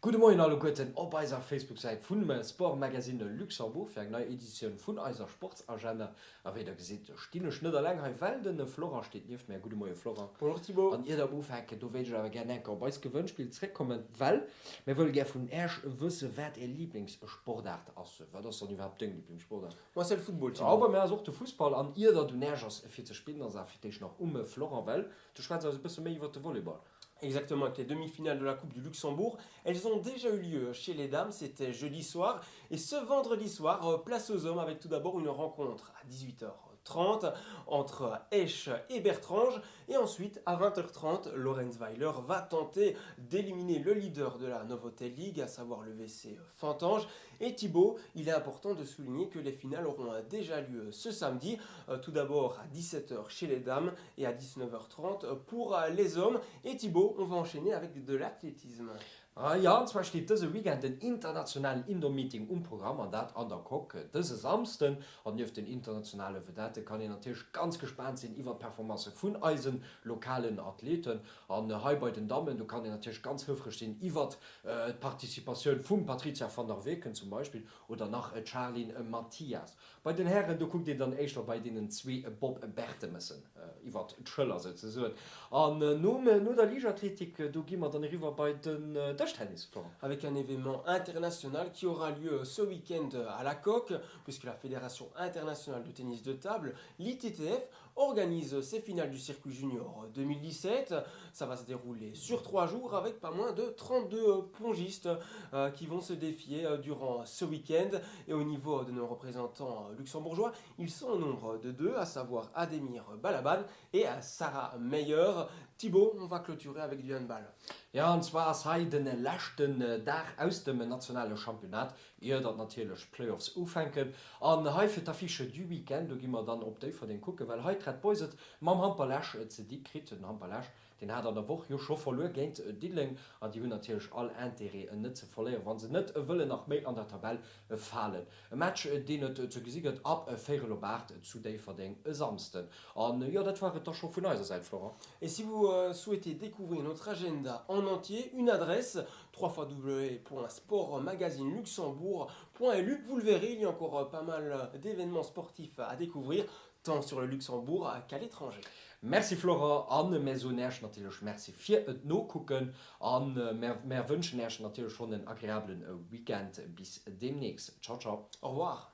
Gudde Moien alleguerten op eiser Facebook-Säit vun Sport Magazine Luxembourg fir eng nei Editioun vun eiser Sportsagenda. A wéi der gesitt, stinn ech net alleng hei, well de Florent steet nieft mär. Gudde Moie Florent. Bonjour Thibaut. An ier der ufänken, do wéilt ech awer gär enker op eist Gewënnspill zréckkommen, well mir wëlle gär vun Äerch wësse wat Är Liblingssportaart ass. Wat ass dann iwwerhaapt deng Liblingssportaart? Moi c'est le football Thibaut. Jo, bei mär ass och de Fussball. An ier der un Äerch ass fir ze spillen, ass awer fir d'éischt nach um Florent, well du schwätz eis e bësse méi iwwert de Volleyball. Exactement, avec les demi-finales de la Coupe du Luxembourg. Elles ont déjà eu lieu chez les dames, c'était jeudi soir. Et ce vendredi soir, euh, place aux hommes avec tout d'abord une rencontre à 18h30 entre Esch et Bertrange. Et ensuite, à 20h30, Lorenz Weiler va tenter d'éliminer le leader de la Novotel League, à savoir le VC Fantange. Et Thibaut, il est important de souligner que les finales auront déjà lieu ce samedi, euh, tout d'abord à 17h chez les dames et à 19h30 pour euh, les hommes. Et Thibaut, on va enchaîner avec de l'athlétisme. Ah jo, an zwar steet dëse Weekend den internationalen Indoor Meeting um Programm, an dat an der Coque dëse Samsden. An nieft den internationale Vedette kann een natierlech ganz gespaant sinn iwwer d'Performancë vun eise lokalen Athleten. An hei bei den Dammen, do kann een natierlech ganz houfreg sinn iwwert d'Participatioun vum Patrizia van der Weken zum Beispill oder nach d'Charline Mathias. Bei den Hären, do kuckt een dann éischter bei deenen zwee Bob Bertemessen iwwert d'Schëller souzesoen. An nom, no der Liichtathletik, do gi mer dann eriwwer bei den Dëschtennis, Florent. Avec un événement international qui aura lieu ce week-end à la Coque, puisque la Fédération internationale de tennis de table, l'ITTF, organise ses finales du circuit junior 2017. Ça va se dérouler sur trois jours avec pas moins de 32 pongistes euh, qui vont se défier euh, durant ce week-end. Et au niveau de nos représentants luxembourgeois, ils sont au nombre de deux, à savoir Ademir Balaban et Sarah Meyer. Thibaut, on va clôturer avec du handball. Jo, an zwar ass hei de leschten Dag aus dem nationale Championnat, ier datt natierlech d'Playoffs ufänken. An hei fir d'Affiche du Week-end, do gi mer dann op Déifferdeng kucken, well hei d'Red Boys et mam Handball Esch ze di kritt. Den Handball Esch, deen hat an der Woch jo scho verluer géint Diddeleng an déi hunn natierlech all Intérêt net ze verléieren, wa se net wëllen nach méi an der Tabell falen. E Match, deen et ze gesi gëtt ab véierel op 8 zu Déifferdeng e Samsden. An jo, dat war et da scho vun eiser Säit, Florent. Et si vous souhaitez découvrir notre agenda en entier, une adresse, www.sportmagazineluxembourg.lu. Vous le verrez, il y a encore pas mal d'événements sportifs à découvrir, tant sur le Luxembourg qu'à l'étranger. Merci Florent, an mär soen Äech natierlech Merci fir et Nokucken an mär wënschen Äech natierlech schonn en agreablen Weekend. Bis deemnächst. Ciao ciao. Au revoir.